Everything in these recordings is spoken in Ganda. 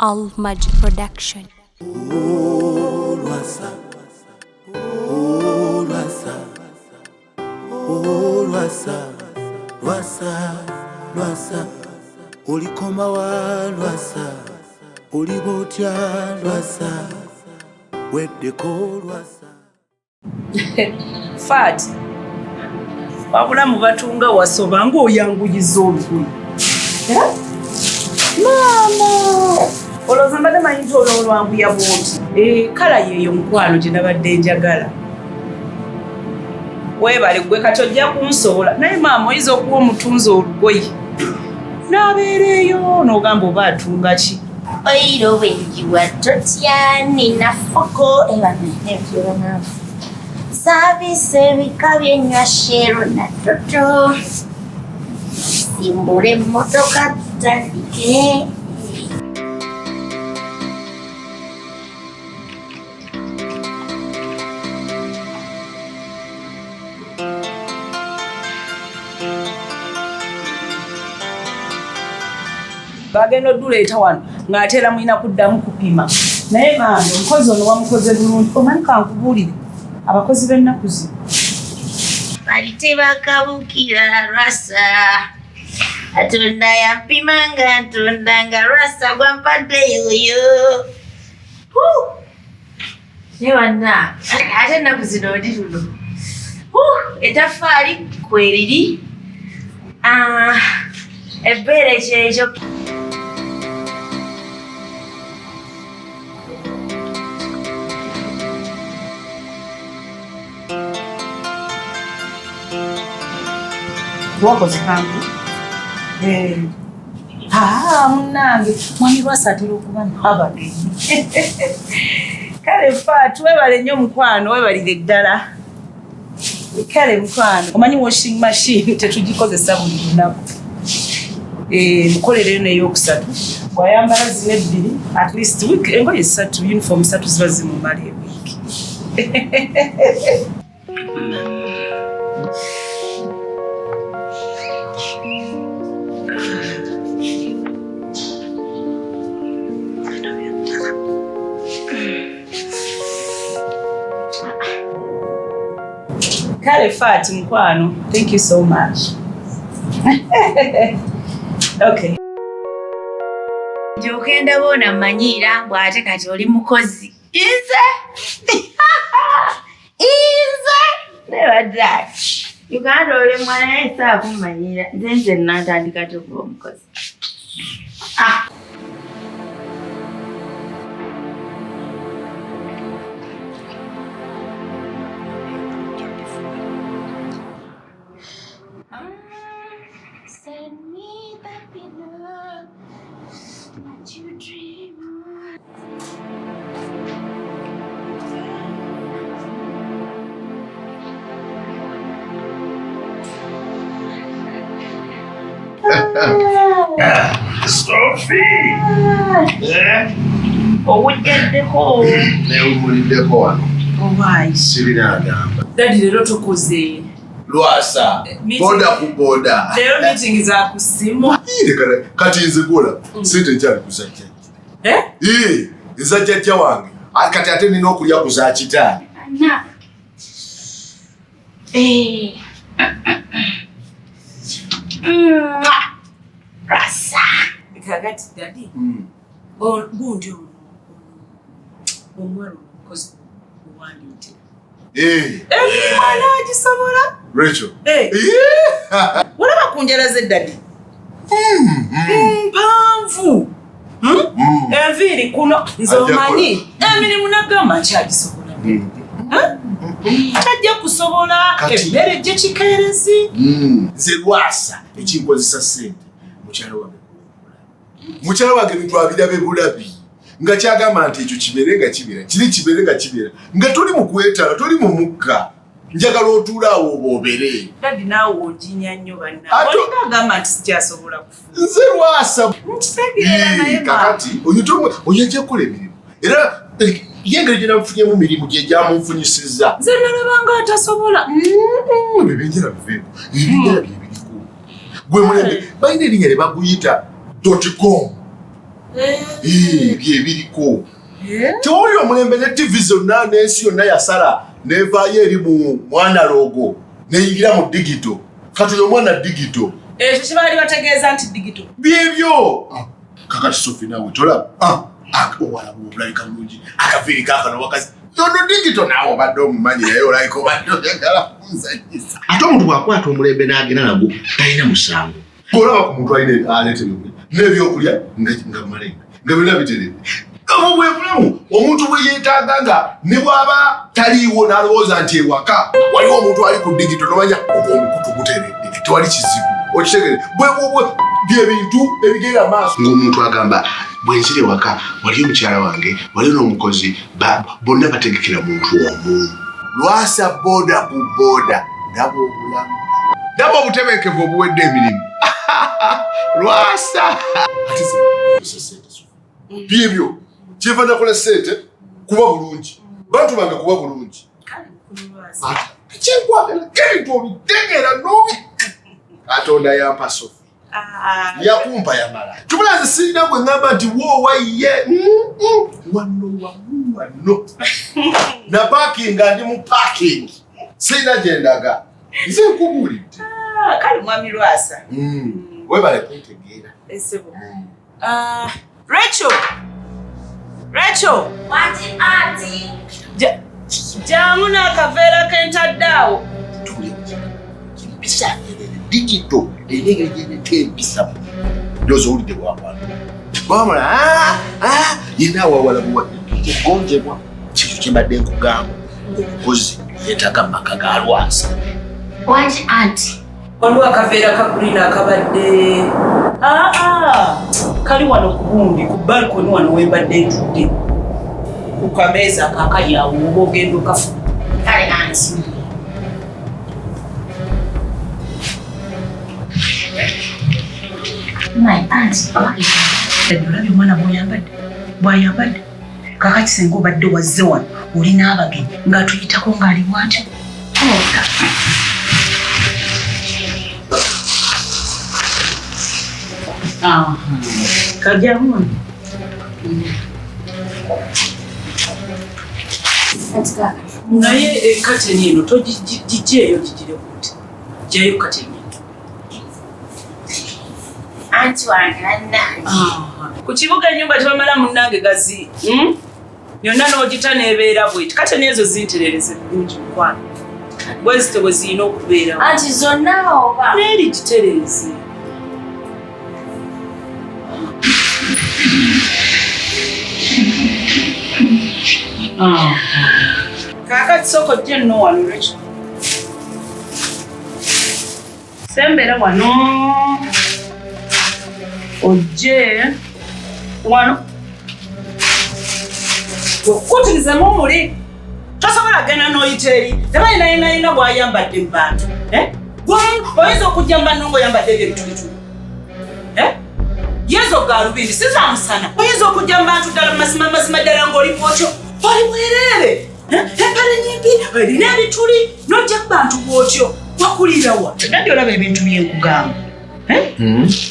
Al Maj Production. Lwasa, oh Lwasa, oh Lwasa, Lwasa, Lwasa, olikoma wa Lwasa, oliba otya Lwasa, weddeko Lwasa. Fat wabula mu batunga wasoba ng'oyanguyiza olugoye. Eh? Maama olowooza mbadde manyi nti olwolwanguya bwoti. Eh, kala yeeyo mukwano gye nabadde njagala. Weebale gwe kati ojja kunsobola naye maama oyinza okuwa omutunzi olugoye n'abeera eyo n'ogamba oba atunga ki. Oyiro bwenjiwa totya nina foko ebana saavisi ebika byenywa shero na toto simbula emmotoka tutandike. Bagenda oduleeta wano ng'ate era mulina kuddamu kupima. Naye bambi omukozi ono wamukoze bulungi. Omanyi kankubuulire, abakozi b'ennaku zino bali tebakabukira Lwasa. Katonda yampima nga ntonda nga Lwasa gwampadde yoyo. Naye banna ate ennaku zino ndi luno etaffaali kweriri ebbeere kyekyo. Wakoze kantu. Munnange mwami Lwasa atera okuba n'abagenyi. Kale fa webale nnyo mukwano, webalire ddala. Kale mukwano, omanyi washing machine tetugikozesa buli lunaku. Mukolereyo n'eyokusatu bw'ayambala zino ebbiri at least week engoye ssatu uniform ssatu ziba zimumala ewiiki. Kale Fati mukwano, thank you so much. Okay. Gyokenda boona mmanyiira bw'ate kati oli mukozi. Nze! Nze! Nebadde Uganda oli mwana naye saakummanyiira. Nze nze nnatandika tukuba omukozi. Ah! Send me the pillow that you dream on. Sophie! Owujjaddeko. Newumuliddeko wano. Owaayi. Sirina agamba. Daddy leero tukoze. Lwasa. Boda ku boda. Leero meeting za ku ssimu. Kati nzigula. Sente nkyali ku za jjajja. Eh? Eza jjajja wange. Kati ate nina okulya ku za kitange. Lwasa. Kakati daddy. Gundi ono omuwala omukozi owandiitira. Emwana agisobola. Rachel. Walaba ku njala ze daddy. Mpanvu. Enviiri kuno nze omanyi emirimu nagamba nkyagisobola. Tajja kusobola emmere gye kikeerezi. Nze Lwasa ekinkozesa ssente mukyala wange. Mukyala wange ebintu abirabe bulabi. Nga kyagamba nti ekyo kibeere nga kibeera, kiri kibeere nga kibeera. Nga toli mu kwetala, toli mu mukka. Njagala otuule awo oboobere. Daddy naawe oginya nnyo banna. Olinga agamba nti sikyasobola kufuuka. Nze Lwasa. Nkitegeera naye ma. Kakati oyo ajja kukola emirimu. Era ye engeri gye namufunyemu mirimu gye gyamunfunyisizza. Nze nalabanga atasobola. Ebyo ebyenjala biveeko. Ebyenjala bye biriko. Gwe mulembe balina erinnya lye baguyita dot com. Byebiriko tewali omulembe ne tv zonna n'ensi yonna yasala nevaayo eri mu mwana logo neyingira mu digito. Kati oyo omwana digito. Ekyo kibaali bategeeza nti digito byebyo. Kakati Sofi naawe tolaba owala bwobulabika bulungi akaviiri kakano wakazi yono digito naawe obadde omumanyi naye olabika obadde oyagala kunzanyisa. Ate omuntu bw'akwata omulembe n'agenda nagwo talina musango. Olaba ku muntu alina aleeta ebyokulya n'ebyokulya nga malenga nga byonna biteredde. Obwo bwe bulamu omuntu bwe yeetaaga nga ne bw'aba taliiwo n'alowooza nti ewaka waliwo omuntu ali ku digito nomanya ogwo omukutu guteredde tewali kizibu. Okitegere bwe byebintu ebigenda maaso. Ng'omuntu agamba bwe nzira ewaka waliyo mukyala wange waliyo n'omukozi bonna bategekera muntu omu. Lwasa boda ku boda ndaba obulamu ndaba obutebenkevu obuwedde emirimu. Lwasa ate byebyo kyeva nakola ssente kuba bulungi bantu bange kuba bulungi kyenkwagala kebintu obitegeera nobi Katonda yampa Sofi yakumpa yamala tubula nze sirina gwe ŋŋamba nti woowa ye wano wamu wano na paakinga ndi mu paakingi sirina gye ndaga nze nkubuulidde. Kale mwami Lwasa webale kuntegeera. Rachel! Rachel! Wati auntie? Jangu n'akaveera k'entadde awo. Empisa digito erina engeri gy'ereeta empisa. Ndowooza owulidde bwakwana. Bwamala yenna awawala buwadde gonjebwa kikyo kye mbadde nkugamba omukozi yeetaaga mu maka ga Lwasa. Wati auntie? Waliwo akaveera ka green akabadde kali wano ku gundi ku balcony wano wembadde ntudde ku kameeza akakali awo oba ogenda okafuna. Kale auntie. My auntie. Olabye omwana bw'oyambadde bw'ayambadde kakati singa obadde wazze wano oli n'abagenyi ng'atuyitako ng'ali bw'atyo. Kajjamu wano. Naye kateni eno togigyeyo gigire kuti gyayo kateni eno. Auntie wange bannange. Ku kibuga ennyumba tebamala munnange gazi yonna n'ogita n'ebeera bweti kateni ezo zinterereze bulungi mukwano bwe zito bwe zirina okubeerawo. Auntie zonna oba? Neeri gitereeze. Kaakati sooka ojje nno wano Rachel. Sembera wano ojje wano wekukutirizemu omuli tosobola genda n'oyita eri tebalinalinalina bw'ayambadde mu bantu. Oyinza okujja mu banno ng'oyambadde ebyo ebitulituli yezo gaalubindi si za musana. Oyinza okujja mu bantu ddala mazima mazima ddala ng'oli bwotyo oli bwereere empale nyimpi erina ebituli n'ojja mu bantu bwotyo wakulirawa. Daddy olaba ebintu byenkugamba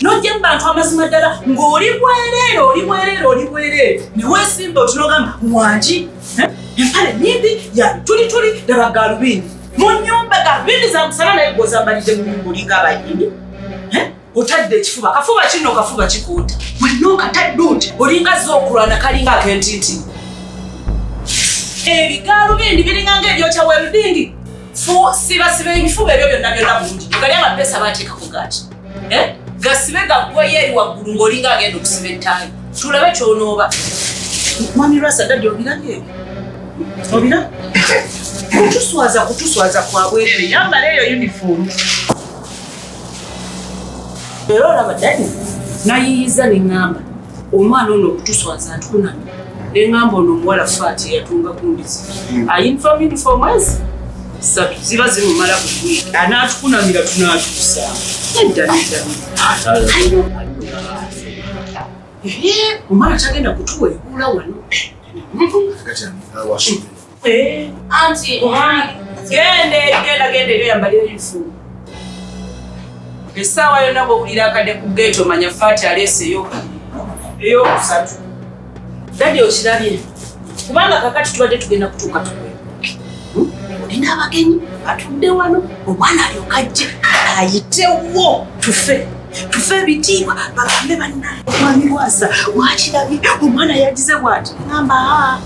n'ojja mu bantu amazima ddala ng'oli bwereere oli bwereere oli bwereere ne weesimba otunogamba wangi empale nyimpi ya bitulituli ddala gaalubindi mu nnyumba gaalubindi za musana naye gw'ozambalidde mu nnyumba olinga abayimbi. Otadde ekifuba kafuba kino kafuba kikuuta wenna okatadde oti olinga z'okulwana kalinga ak'entinti ebigaalubindi biringa ng'ebyokya welding sibasiba ebifuba ebyo byonna byonna bulungi gali amapeesa bateekako gaki gasibe gaggweyo eri waggulu ng'olinga agenda okusiba ettaayi tulabe ky'onooba. Mwami Lwasa daddy obirabye ebyo obira kutuswaza kutuswaza kwa bwerere yambala eyo yunifoomu. Era olaba daddy nayiyiza ne ŋŋamba omwana ono okutuswaza atukunamye ne ŋŋamba ono omuwala Faati eyatunga kundizi ayunifomu yunifoomu ezi ssatu ziba zimumala buli wiiki anaatukunamira tunaatuusa nedda nedda omwana tagenda kutuweebuula wano. Auntie. Genda eri genda genda eri oyambalire yunifoomu. Essaawa yonna bw'owulira akadde ku geeti omanya Faati aleeseeyo. Eyokusatu daddy okirabye, kubanga kakati tubadde tugenda kutuuka tukwebuke. Olina abagenyi batudde wano, omwana alyoka ajje ayitewo, tufe tufe ebitiibwa, bagambe bannange, omwami Lwasa wakirabye, omwana yagize bwati. Ngamba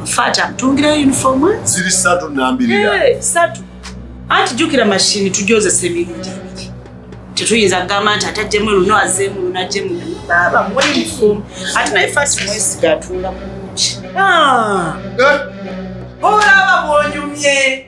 Fata amutungirayo uniform. Ziri 3 nambirira. 3. Anti jjukira mashini tujozesa emirundi 2, tetuyinza kugamba nti ate ajjemu luno, azzeemu luno, ajjemu luno. Baaba muwe uniform, ate naye Fati mwesiga, atunga bulungi. Olaba bw'onyumye.